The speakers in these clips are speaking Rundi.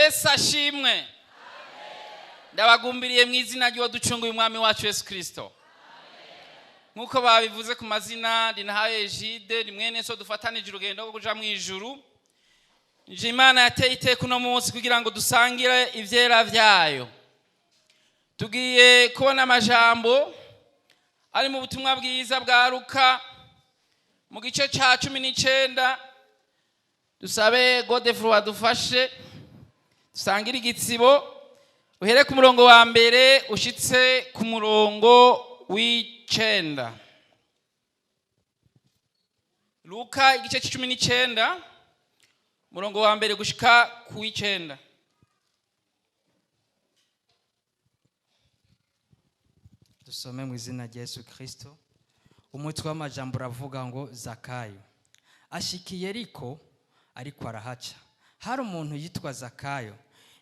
Yesu ashimwe. Ndabagumbiriye mu izina ry'uwaducunguye, Umwami wacu Yesu Kirisito. Nk'uko babivuze ku mazina, ndi Nahaye Jide, ni mwene so dufatanije urugendo rwo kuja mu ijuru. Nje Imana yateye iteka uno munsi kugira ngo dusangire ivyera vyayo. Tugiye kubona amajambo ari mu butumwa bwiza bwa Luka mu gice ca 19. Dusabe Godefroid adufashe dusangire igitsibo. Uhere ku murongo wa mbere ushitse ku murongo w'icenda. Luka igice c'19, umurongo wa mbere gushika ku w'icenda. Dusome mu izina rya Yesu Kirisito. Umutwe w'amajambo uravuga ngo: Zakayo ashikiye Yeriko ariko arahaca. Hari umuntu yitwa Zakayo,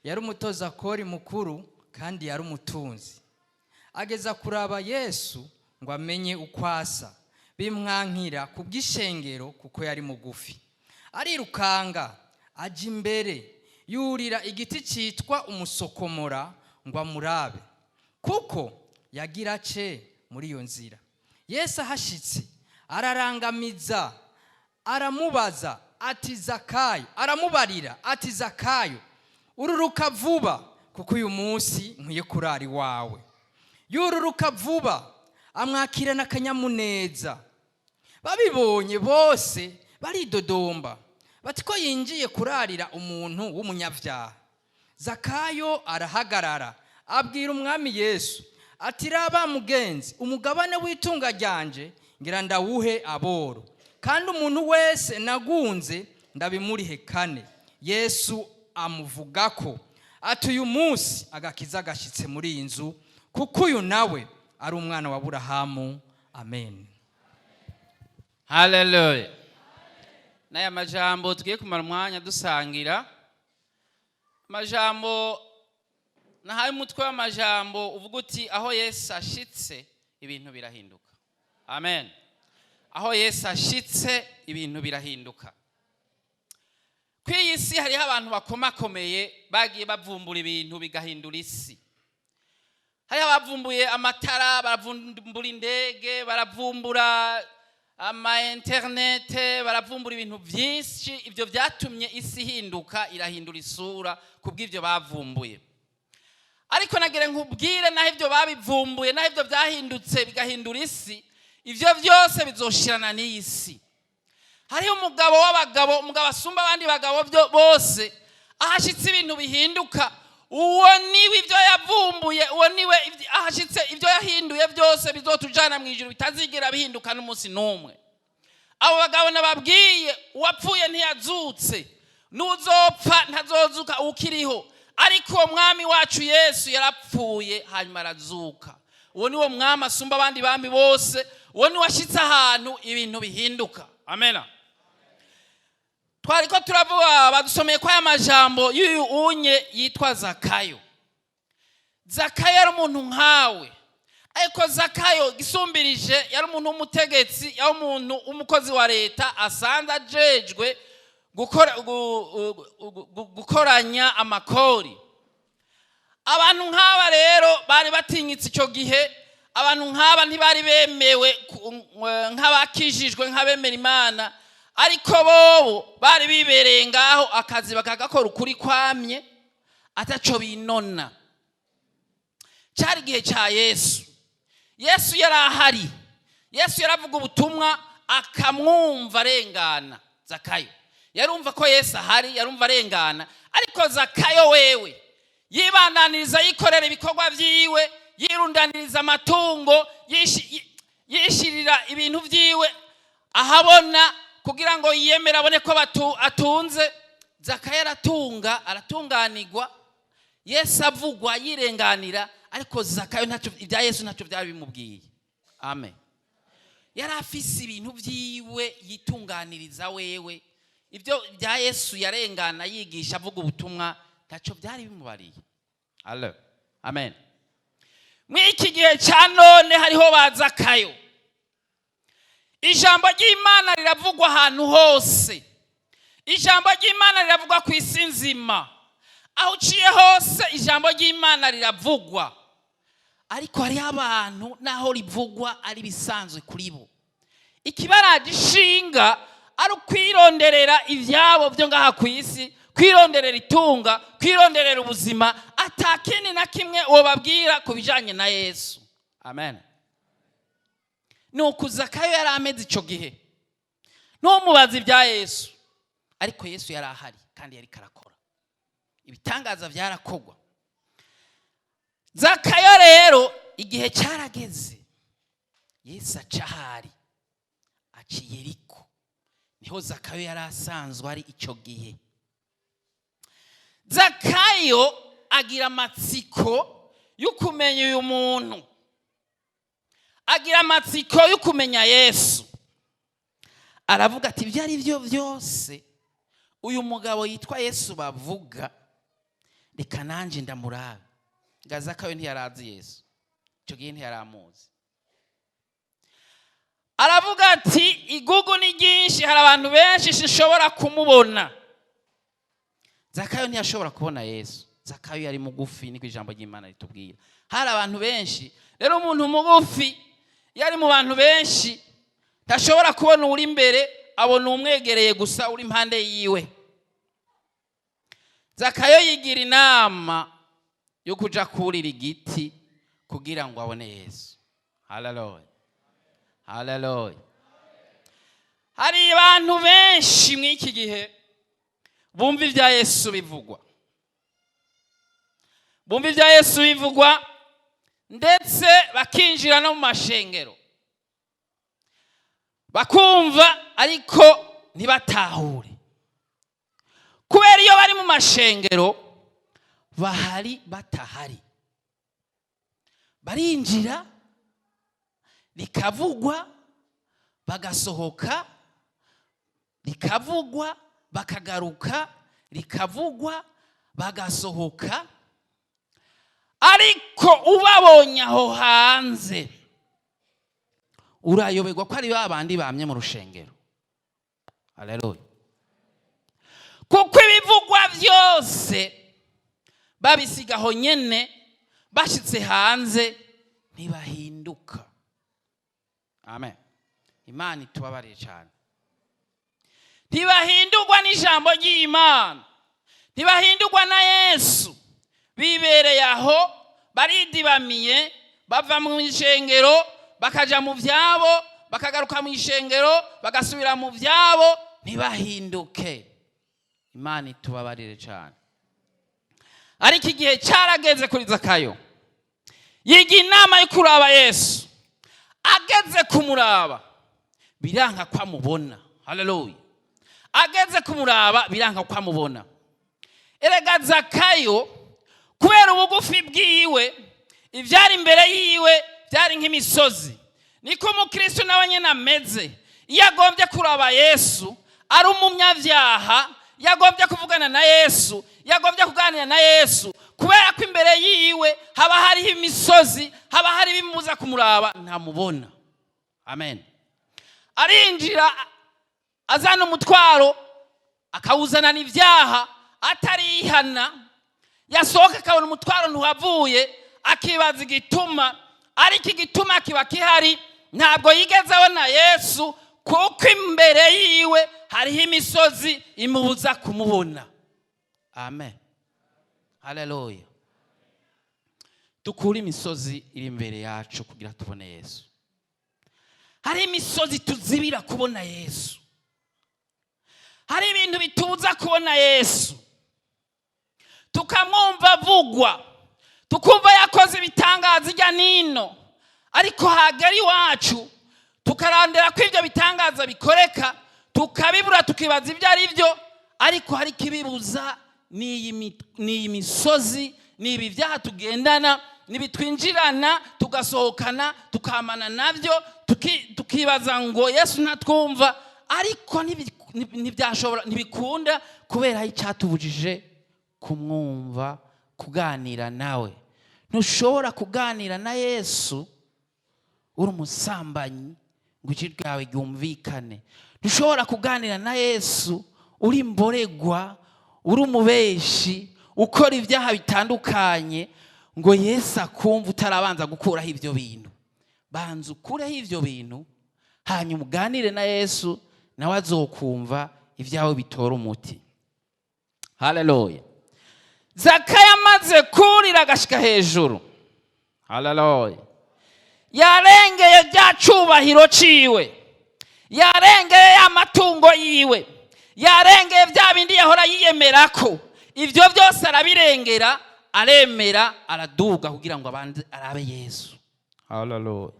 yari umutoza kori mukuru kandi yari umutunzi. Ageza kuraba Yesu ngo amenye uko asa, bimwankira ku bw'ishengero kuko yari mugufi. Arirukanga ajya imbere, yurira igiti cyitwa umusokomora ngo amurabe, kuko yagira ace muri iyo nzira. Yesu ahashitse ararangamiza, aramubaza ati: "Zakayo," aramubarira ati: "Zakayo, ururuka vuba, kuko uyu munsi nkwiye kurara iwawe." Yururuka vuba, amwakirana akanyamuneza. Babibonye bose baridodomba bati ko yinjiye kurarira umuntu w'umunyabyaha. Zakayo arahagarara, abwira Umwami Yesu ati: "Raba mugenzi, umugabane w'itunga ryanje ngira ndawuhe aboro, kandi umuntu wese nagunze ndabimurihe kane." Yesu amuvugako ati: "Uyu munsi agakiza gashyitse muri iyi nzu, kuko uyu nawe ari umwana wa Burahamu." Amen. Haleluya! N'aya majambo tugiye kumara umwanya dusangira, amajambo nahaye umutwe w'amajambo uvuga uti: "Aho Yesu ashitse ibintu birahinduka." Amen. Aho Yesu ashitse ibintu birahinduka. Ku iyi si hariho abantu bakomakomeye bagiye bavumbura ibintu bigahindura isi. Hariho abavumbuye amatara, baravumbura indege, baravumbura ama internet, baravumbura ibintu byinshi. Ibyo byatumye isi ihinduka, irahindura isura kubw'ibyo bavumbuye. Ariko nagire nkubwire, naho ibyo babivumbuye, naho ibyo byahindutse bigahindura isi, ibyo byose bizoshirana n'iyi si. Hariho umugabo w'abagabo, umugabo asumba abandi bagabo bose. Ahashyitse ibintu bihinduka. Uwo niwe ibyo yavumbuye, uwo niwe ahashyitse ibyo yahinduye byose bizotujana mu ijuru, bitazigera bihinduka n'umunsi n'umwe. Abo bagabo nababwiye, uwapfuye ntiyazutse, n'uzopfa ntazozuka ukiriho. Ariko uwo mwami wacu Yesu yarapfuye, hanyuma arazuka. Uwo niwo mwami asumba abandi bami bose. Uwo niwe washyitse ahantu ibintu bihinduka. Amena. Twari ko turavuga, badusomeye ko aya majambo y'uyu unye yitwa Zakayo. Zakayo yari umuntu nkawe, ariko Zakayo gisumbirije yari umuntu w'umutegetsi, yari umuntu w'umukozi wa leta asanzwe ajejwe gukoranya amakori. Abantu nk'aba rero bari batinyitse icyo gihe. Abantu nk'aba ntibari bemewe nk'abakijijwe, nk'abemera Imana, ariko bobo bari bibereye ngaho, akazi bakagakora ukuri kwamye ataco binona. Cyari igihe cya Yesu. Yesu yari ahari. Yesu yaravuga ubutumwa akamwumva arengana. Zakayo yarumva ko Yesu ahari, yarumva arengana. Ariko Zakayo wewe yibandaniriza yikorera ibikorwa byiwe, yirundaniriza amatungo, yishirira ibintu byiwe ahabona kugira ngo yiyemere, abone ko atunze. Zakayo aratunga, aratunganirwa. Yesu avugwa yirenganira, ariko Zakayo ntacyo, ibya Yesu ntacyo byari bimubwiye. Amen. Yari afise ibintu byiwe yitunganiriza wewe. Ibyo bya Yesu yarengana yigisha, avuga ubutumwa, ntacyo byari bimubariye. Allo, amen. Muri iki gihe cya none hariho ba Zakayo. Ijambo ry'Imana riravugwa ahantu hose, ijambo ry'Imana riravugwa ku isi nzima. Aho uciye hose ijambo ry'Imana riravugwa, ariko hariho abantu n'aho rivugwa ari bisanzwe kuri bo. Ikibaraje ishinga ari ukwironderera ibyabo byo ngaha ku isi, kwironderera itunga, kwironderera ubuzima, atakindi na kimwe wobabwira ku bijyanye na Yesu. Amen. Ni uku Zakayo yari ameze icyo gihe. Ntumubaze ibya Yesu, ariko Yesu yari ahari kandi yari karakora ibitangaza, byarakogwa. Zakayo rero igihe cyarageze, Yesu aca ahari, aciye Yeriko, niho Zakayo yari asanzwe ari icyo gihe. Zakayo agira amatsiko yo kumenya uyu muntu, agira amatsiko yo kumenya Yesu. Aravuga ati: "Ibyo ari byo byose, uyu mugabo yitwa Yesu bavuga, reka nanjye ndamurabe." Zakayo ntiyarazi Yesu icyo gihe, ntiyaramuzi. Aravuga ati: "Igugu ni ryinshi, hari abantu benshi, sinshobora kumubona." Zakayo ntiyashobora kubona Yesu. Zakayo yari mugufi, niko ijambo ry'Imana ritubwira. Hari abantu benshi. Rero umuntu mugufi yari mu bantu benshi, ntashobora kubona uri imbere, abona umwegereye gusa, uri impande yiwe. Zakayo yigira inama yo kuja kurira igiti kugira ngo abone Yesu. Haleluya, haleluya! Hari abantu benshi muri iki gihe bumva ibya Yesu bivugwa, bumva ibya Yesu bivugwa, ndetse bakinjira no mu mashengero bakumva, ariko ntibatahure, kubera iyo bari mu mashengero bahari batahari. Barinjira, rikavugwa, bagasohoka, rikavugwa, bakagaruka, rikavugwa, bagasohoka. Ariko ubabonye aho hanze, urayoberwa ko ari ba bandi bamye mu rushengero. Haleluya! Kuko ibivugwa byose babisigaho nyene, bashyitse hanze ntibahinduka. Amen. Imana itubabariye cyane. Ntibahindurwa n'ijambo ry'Imana, ntibahindurwa na Yesu. Bibereye aho, baridibamiye, bava mu ishengero bakaja mu byabo, bakagaruka mu ishengero, bagasubira mu byabo, ntibahinduke. Imana itubabarire cyane. Ariko igihe cyarageze kuri Zakayo, yiga inama yo kuraba Yesu. Ageze kumuraba, biranka ko amubona. Haleluya! Ageze kumuraba, biranka ko amubona. Erega Zakayo, kubera ubugufi bwiwe, ibyari imbere yiwe byari nk'imisozi. Niko umukristo nawe nyine ameze. Iyo agombye kuraba Yesu, ari umunyabyaha, yagombye kuvugana na Yesu, yagombye kuganira na Yesu, kubera ko imbere yiwe haba hariho imisozi, haba hari ibimubuza kumuraba, ntamubona. Amen. Arinjira azana umutwaro, akawuzanana ibyaha, atarihana. Yasohoka akabona umutwaro ntuhavuye, akibaza igituma. Ariko igituma kiba kihari, ntabwo yigeze abona Yesu, kuko imbere yiwe hariho imisozi imubuza kumubona. Amen, haleluya! Dukure imisozi iri imbere yacu kugira tubone Yesu. Hari imisozi tuzibira kubona Yesu, hari ibintu bitubuza kubona Yesu, tukamwumva avugwa, tukumva yakoze ibitangaza ijya nino, ariko hagera iwacu tukarandira ko ibyo bitangaza bikoreka, tukabibura, tukibaza ibyo ari byo. Ariko hari ikibibuza: ni iyi misozi, ni ibi byaha tugendana, nibitwinjirana, tugasohokana, tukamana nabyo, tukibaza ngo Yesu ntatwumva. Ariko ntibyashobora, ntibikunda, kubera icyatubujije kumwumva, kuganira nawe. Ntushobora kuganira na Yesu uri umusambanyi ngo ijwi ryawe ryumvikane. Ntushobora kuganira na Yesu uri imboregwa, uri umubeshi. Ukora ibyaha bitandukanye ngo Yesu akumva utarabanza gukuraho ibyo bintu. Banza ukureho ibyo bintu, hanyuma uganire na Yesu, nawe azokumva, ibyawe bitora umuti. Haleluya! Zakayo amaze kurira agashika hejuru, haleluya, yarengeye bya cubahiro ciwe, yarengeye ya matungo yiwe, yarengeye bya bindi yahora yiyemera ko ibyo byose arabirengera, aremera, araduga kugira ngo abanze arabe Yesu. Haleluya!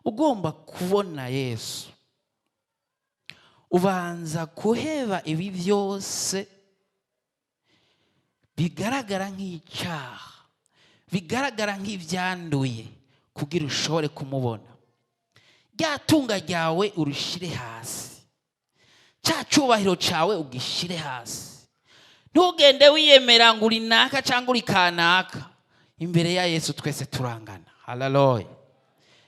Ugomba kubona Yesu, ubanza kuheba ibi byose bigaragara nk'icyaha, bigaragara nk'ibyanduye, kugira ushobore kumubona. Rya tunga ryawe urushyire hasi, cya cyubahiro cyawe ugishyire hasi. Ntugende wiyemera ngo uri naka cyangwa uri kanaka. Imbere ya Yesu twese turangana. Haleluya!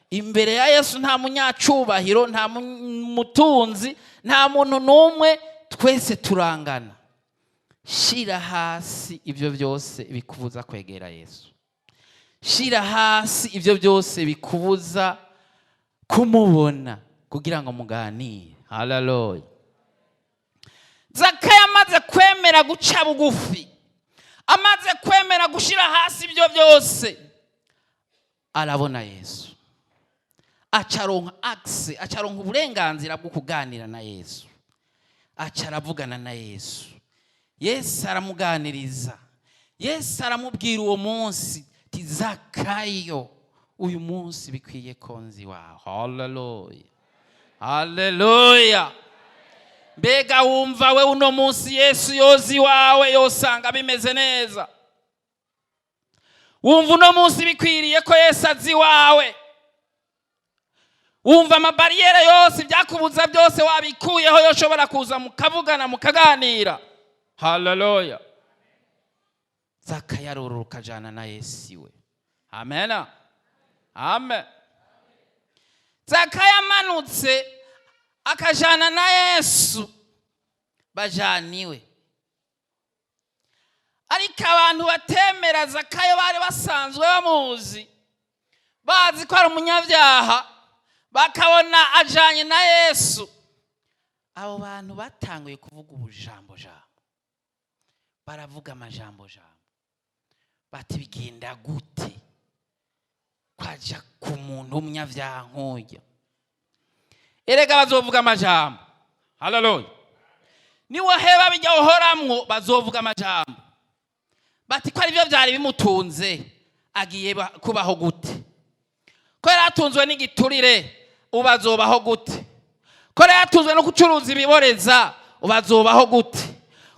Imbere ya Yesu nta munyacubahiro, nta mutunzi, nta muntu n'umwe, twese turangana. Shira hasi ibyo byose bikubuza kwegera Yesu. Shira hasi ibyo byose bikubuza kumubona kugira ngo muganire. Haleluya! Zakayo amaze kwemera guca bugufi, amaze kwemera gushyira hasi ibyo byose, arabona Yesu, acaronka accès, acaronka uburenganzira bwo kuganira na Yesu. Aca aravugana na Yesu. Yesu aramuganiriza. Yesu aramubwira uwo munsi ti: "Zakayo, uyu munsi bikwiye konzi wawe." Haleluya, haleluya! Mbega wumva we uno munsi Yesu yoza iwawe yosanga bimeze neza? Wumva uno munsi bikwiriye ko Yesu aza iwawe? Wumva amabariyere yose, ibyakubuza byose wabikuyeho, yoshobora kuza mukavugana, mukaganira? Haleluya! Zakayo akajana na Yesu iwe. Amena, amen. Zakayo amanutse akajana na Yesu, bajaniwe. Ariko abantu batemera Zakayo bari basanzwe bamuzi, bazi ko ari umunyabyaha, bakabona ajanye na Yesu, abo bantu batanguye kuvuga ubujambo jambo, baravuga amajambo jambo, bati: "Bigenda gute kwaja ku muntu w'umunyabyaha nk'ujya?" Erega bazovuga amajambo. Haleluya! Niwaheba bijya uhoramwo, bazovuga amajambo, bati: "Ko aribyo byari bimutunze, agiye kubaho gute? Ko yari atunzwe n'igiturire, ubu azobaho gute? Ko yari atunzwe no gucuruza ibiboreza, ubu azobaho gute?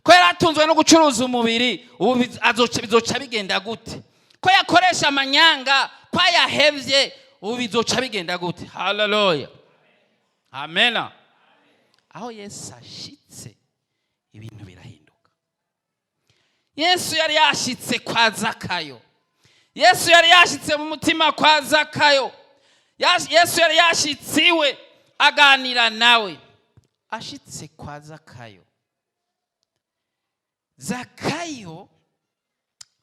Ko yari atunzwe no gucuruza umubiri, ubu bizoca bigenda gute? Ko yakoresha amanyanga, ko ayahevye, ubu bizoca bigenda gute?" Haleluya, amena. Aho Yesu ashitse ibintu birahinduka. Yesu yari yashitse kwa Zakayo. Yesu yari yashitse mu mutima kwa Zakayo. Yesu yari yashitse iwe, aganira nawe. Ashitse kwa Zakayo, Zakayo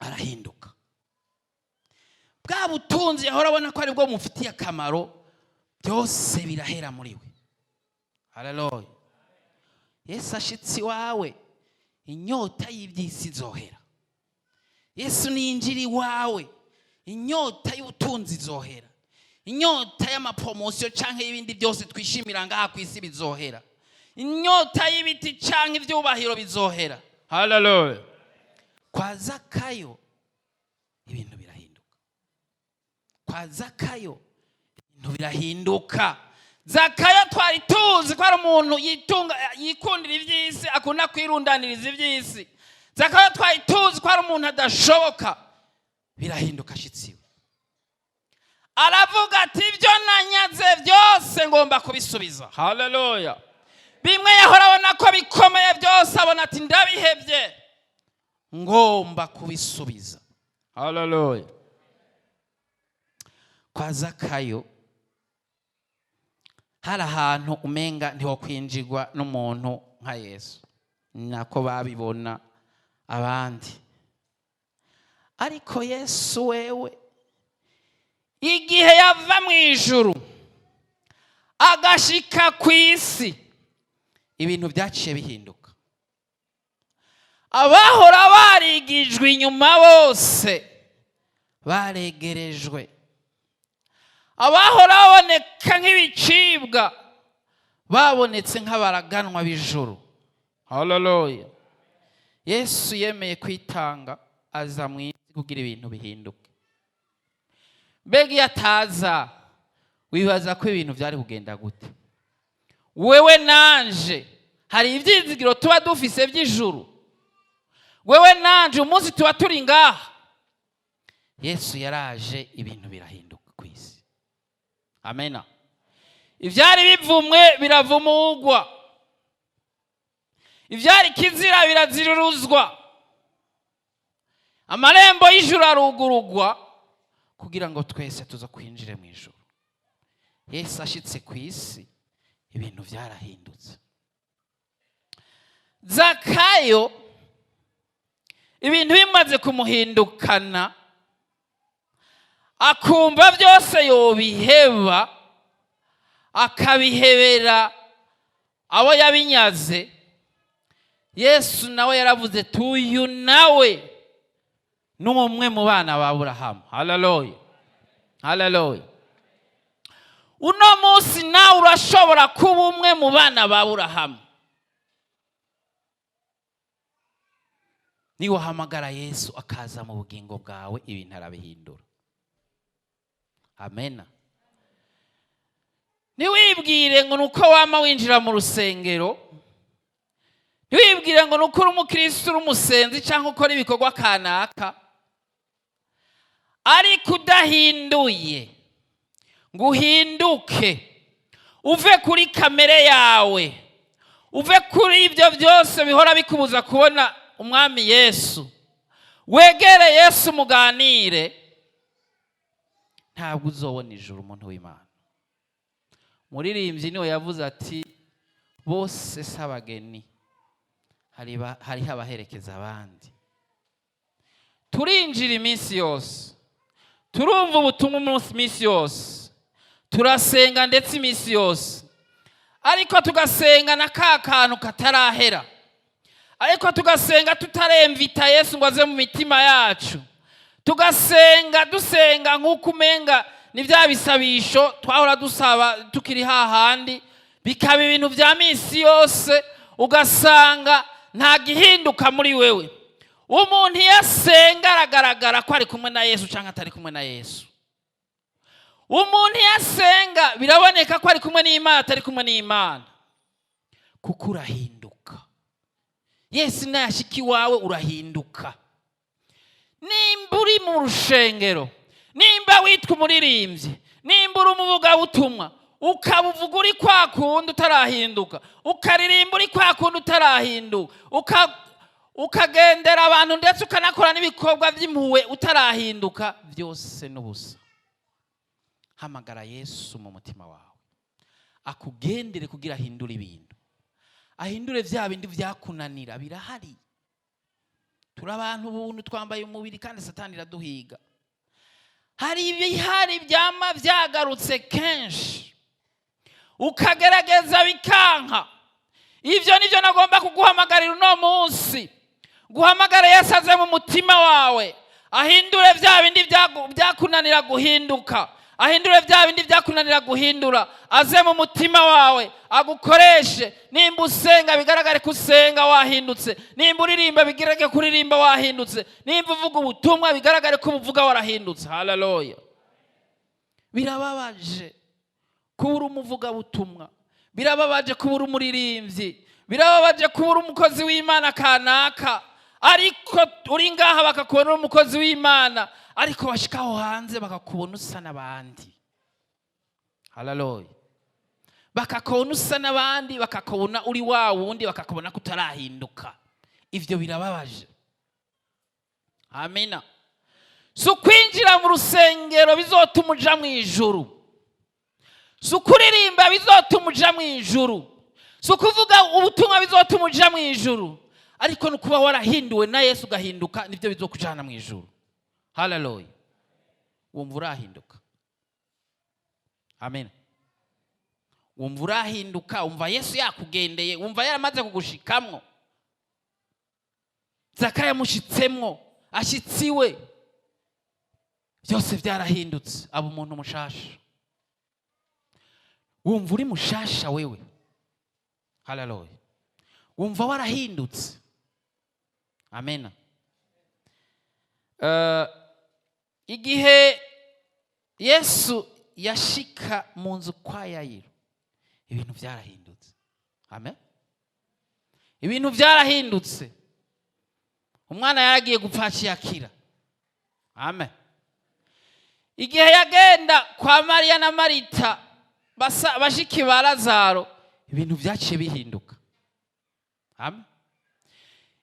arahinduka. Bwa butunzi yahora abona ko aribwo bumufitiye akamaro, byose birahera muri we. Haleluya! Yesu ashitse iwawe, inyota y'iby'isi izohera. Yesu niyinjira iwawe, inyota y'ubutunzi izohera, inyota y'amapromotion canke y'ibindi byose twishimira ngaha ku isi bizohera, inyota y'ibiti canke ivyubahiro bizohera. Haleluya! Kwa Zakayo ibintu birahinduka. Kwa Zakayo ibintu birahinduka. Zakayo twari tuzi ko ari umuntu yitunga, yikundira iby'isi, akunda kwirundaniriza iby'isi. Zakayo twari tuzi ko ari umuntu adashoboka. Birahinduka ashitse iwe, aravuga ati: "Ibyo nanyaze byose ngomba kubisubiza." Haleluya! Bimwe yahora abona ko bikomeye byose, abona ati: "Ndabihebye, ngomba kubisubiza." Haleluya! Kwa Zakayo hari ahantu umenga ntiwokwinjirwa n'umuntu nka Yesu, nako babibona. Abandi. Ariko Yesu wewe, igihe yava mu ijuru agashika ku isi, ibintu byaciye bihinduka. Abahora barigijwe inyuma bose baregerejwe, abahora baboneka nk'ibicibwa babonetse nk'abaraganwa b'ijuru. Haleluya! Yesu yemeye kwitanga, aza mu isi kugira ibintu bihinduke. Mbega iyo ataza, wibaza ko ibintu byari kugenda gute? Wewe nanje hari ibyizigiro tuba dufise by'ijuru? Wewe nanje umunsi tuba turi ngaha? Yesu yaraje, ibintu birahinduka ku isi. Amena. Ibyari bivumwe biravumugwa, ibyari kizira biraziruruzwa, amarembo y'ijuru arugurugwa kugira ngo twese tuza kwinjire mu ijuru. Yesu ashitse ku isi, ibintu byarahindutse. Zakayo, ibintu bimaze kumuhindukana, akumva byose yobiheba, akabihebera abo yabinyaze. Yesu nawe yaravuze: "Tuyu nawe ni umwe mu bana ba Aburahamu." Haleluya, haleluya! Uno munsi nawe urashobora kuba umwe mu bana ba Aburahamu niwahamagara Yesu akaza mu bugingo bwawe. Ibintu arabihindura. Amena. Ntiwibwire ngo ni uko wama winjira mu rusengero, ntiwibwire ngo ni uko uri umukirisitu, uri umusenzi cyangwa ukora ibikorwa kanaka, ariko udahinduye ngo uhinduke, uve kuri kamere yawe, uve kuri ibyo byose bihora bikubuza kubona Umwami Yesu, wegere Yesu muganire, ntabwo uzobona ijuru, umuntu w'Imana. Muririmbyi niwe yavuze ati: "Bose si abageni, hariho abaherekeza abandi." Turinjira iminsi yose, turumva ubutumwa iminsi yose, turasenga ndetse iminsi yose, ariko tugasenga na ka kantu katarahera, ariko tugasenga tutaremvita Yesu ngo aze mu mitima yacu. Tugasenga dusenga nk'uko umenga ni bya bisabisho twahora dusaba tukiri hahandi, bikaba ibintu bya minsi yose, ugasanga nta gihinduka muri wewe. Umuntu iyo asenga aragaragara ko ari kumwe na Yesu cyangwa atari kumwe na Yesu. Umuntu iyo asenga biraboneka ko ari kumwe n'Imana, atari kumwe n'Imana, kuko urahinduka. Yesu nayashika iwawe, urahinduka. Nimba uri mu rushengero, nimba witwa umuririmbyi, nimba uri umuvugabutumwa, ukaba uvuga uri kwa kundi utarahinduka, ukaririmba uri kwa kundi utarahinduka, ukagendera abantu ndetse ukanakora n'ibikorwa by'impuhwe utarahinduka, byose n'ubusa. Hamagara Yesu mu mutima wawe, akugendere kugira ahindure ibintu, ahindure bya bindi byakunanira. Birahari, turi abantu ubuntu, twambaye umubiri kandi Satani iraduhiga. Hari ibihari byama byagarutse kenshi, ukagerageza bikanka. Ibyo nibyo nagomba kuguhamagarira uno munsi: guhamagara Yesu aze mu mutima wawe, ahindure bya bindi byakunanira guhinduka, ahindure bya bindi byakunanira guhindura. Aze mu mutima wawe, agukoreshe. Nimba usenga, bigaragare ko usenga wahindutse. Nimba uririmba, bigaragare ko uririmba wahindutse. Nimba uvuga ubutumwa, bigaragare ko ubuvuga warahindutse. Haleluya! Birababaje kuba uri umuvugabutumwa, birababaje kuba uri umuririmbyi, birababaje kuba uri umukozi w'Imana kanaka, ariko uri ngaha bakakubona uri umukozi w'Imana, ariko bashika aho hanze bakakubona usa n'abandi. Haleluya! Bakakubona usa n'abandi, bakakubona uri wa wundi, bakakubona ko utarahinduka. Ibyo birababaje. Amina. Si ukwinjira mu rusengero bizotuma uja mu ijuru, si ukuririmba bizotuma uja mu ijuru, si ukuvuga ubutumwa bizotuma uja mu ijuru. Ariko no kuba warahinduwe na Yesu ugahinduka, nibyo bizokujana mu ijuru. Haleluya! Wumva urahinduka? Amen. Wumva urahinduka? Wumva Yesu yakugendeye? Wumva yaramaze kugushikamwo? Zakayo yamushitsemwo, ashitsi iwe, byose byarahindutse, aba umuntu mushasha. Wumva uri mushasha wewe? Haleluya! Wumva warahindutse? Amen. Igihe Yesu yashika mu nzu kwa Yayiro, ibintu byarahindutse. Amen. Ibintu byarahindutse. Umwana yaragiye gupfa, akiyakira. Amen. Igihe yagenda kwa Mariya na Marita, bashiki ba Lazaro, ibintu byaciye bihinduka. Amen.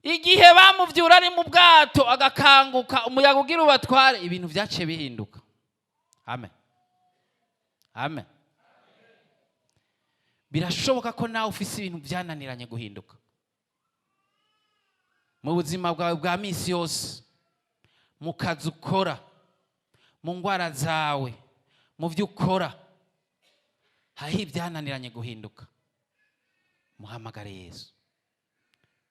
Igihe bamuvyura ari mu bwato, agakanguka umuyaga ugira ubatware, ibintu byaciye bihinduka. Amen, amen. Birashoboka ko nawe ufise ibintu byananiranye guhinduka mu buzima bwawe bwa minsi yose, mu kazi ukora, mu ndwara zawe, mu byo ukora, hariho ibyananiranye guhinduka. Muhamagare Yesu,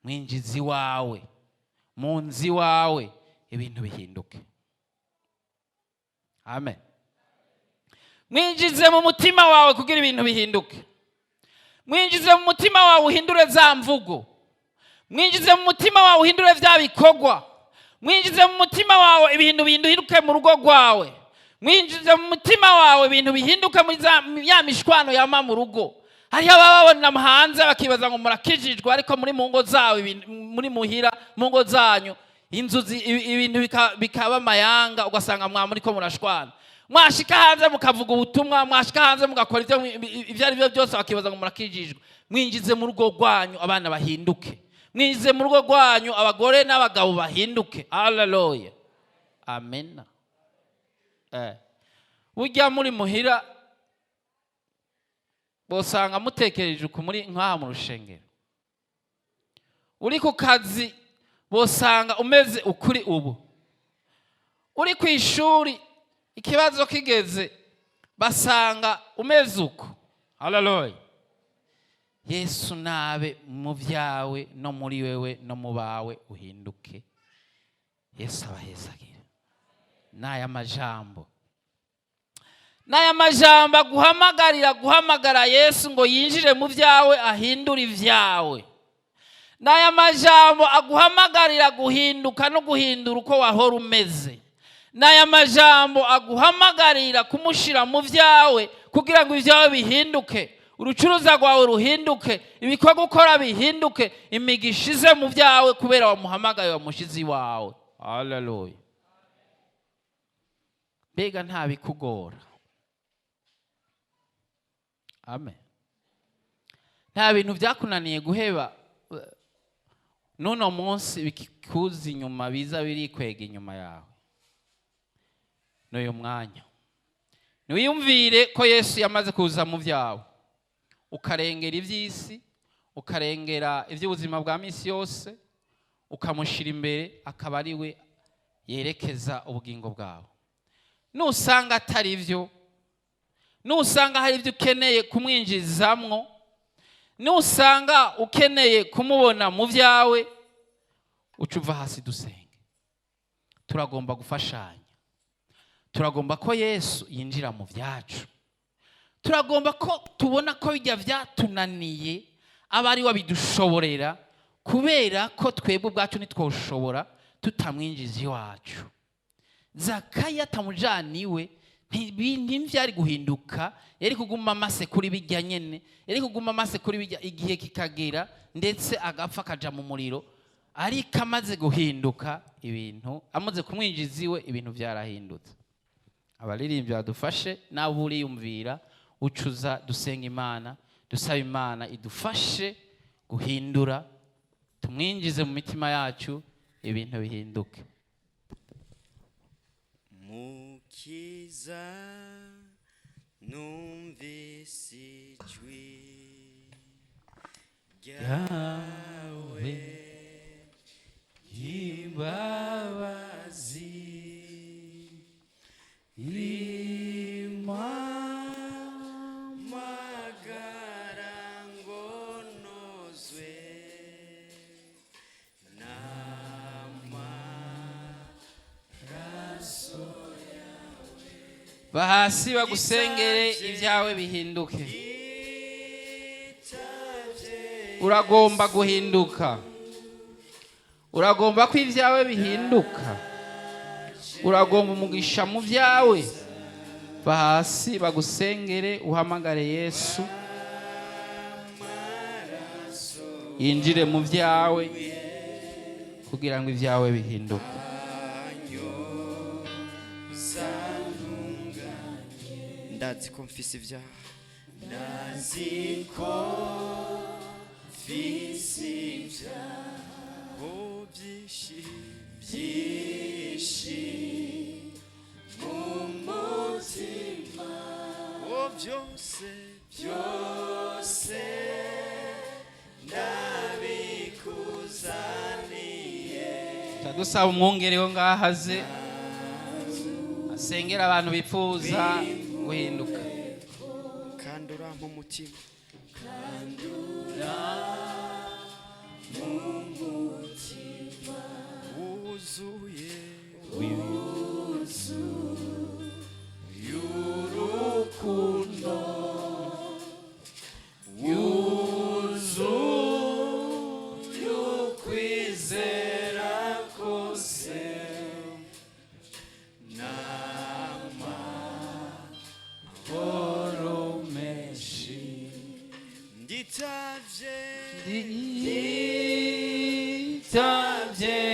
mwinjizi wawe, mu nzu iwawe, ibintu bihinduke. Amen. Mwinjize mu mutima wawe kugira ibintu bihinduke. Mwinjize mu mutima wawe, uhindure za mvugo. Mwinjize mu mutima wawe, uhindure bya bikorwa. Mwinjize mu mutima wawe, ibintu bihinduke mu rugo rwawe. Mwinjize mu mutima wawe, ibintu bihinduke muri ya mishwano yama mu rugo. Hariho abababona hanze bakibaza ngo murakijijwe, ariko muri mu ngo zawe, muri muhira, mu ngo zanyu, inzu ibintu bikaba amayanga, ugasanga mwa muri ko murashwana. Mwashika hanze mukavuga ubutumwa, mwashika hanze mugakora ibyo ari byo byose, bakibaza ngo murakijijwe. Mwinjize mu rugo rwanyu, abana bahinduke. Mwinjize mu rugo rwanyu, abagore n'abagabo bahinduke. Haleluya, amena. Burya muri muhira bosanga mutekereje uku muri nk'aha mu rushengero. Uri ku kazi bosanga umeze ukuri ubu. Uri ku ishuri, ikibazo kigeze, basanga umeze uko. Haleluya! Yesu nabe mu byawe no muri wewe no mu bawe, uhinduke. Yesu abahezagire. N'aya majambo aguhamagarira guhamagara Yesu ngo yinjire mu byawe, ahindure ibyawe. N'aya majambo aguhamagarira guhinduka no guhindura uko wahora umeze. N'aya majambo aguhamagarira kumushyira mu byawe kugira ngo ibyawe bihinduke, urucuruza rwawe ruhinduke, ibikorwa ukora bihinduke, imigisha ize mu byawe kubera wamuhamagaye, wamushyize iwawe. Haleluya! Mbega nta bikugora? Amen. Nta bintu byakunaniye guheba n'uno munsi bikuza inyuma, biza birikwega inyuma yawe? N'uyu mwanya ntiwiyumvire ko Yesu yamaze kuza mu byawe, ukarengera iby'isi, ukarengera iby'ubuzima bwa minsi yose, ukamushyira imbere, akaba ari we yerekeza ubugingo bwawe. Nusanga atari byo, nusanga hari ibyo ukeneye kumwinjizamwo, nusanga ukeneye kumubona mu byawe, uca uva hasi dusenge. Turagomba gufashanya. Turagomba ko Yesu yinjira mu byacu. Turagomba ko tubona ko bijya byatunaniye aba ari we abidushoborera, kubera ko twebwe ubwacu ntitwoshobora tutamwinjiza iwacu. Zakayo atamujana iwe, ntibyari guhinduka. Yari kuguma amase kuri bijya nyene, yari kuguma amase kuri bijya, igihe kikagera ndetse agapfa, akaja mu muriro. Ariko amaze guhinduka ibintu, amaze kumwinjiza iwe, ibintu byarahindutse. Abaririmbyi badufashe. Nawe uriyumvira, ucuza dusenga Imana, dusaba Imana idufashe guhindura, tumwinjize mu mitima yacu, ibintu bihinduke. Mukiza, numvise ijwi ryawe. Impamagara ngo nozwe n'amaraso. Va hasi bagusengere, ibyawe bihinduke. Itavye. Uragomba guhinduka? Uragomba ko ibyawe bihinduka? Uragomba umugisha mu byawe? Va hasi bagusengere, uhamagare Yesu yinjire mu byawe kugira ngo ibyawe bihinduke. Anyoza. Ndazi ko mfise ibyaha, ndazi ko mfise ibyaha, oh, byinshi, byinshi mu mutima, oh, byose, byose ndabikuzaniye. Dusaba umwungere wo ngaho aze asengera abantu bifuza guhinduka. Kandi urampa umutima. Wuzuye urukundo, wuzuye ukwizera kose N'amahoro menshi. Nditavye. Nditavye.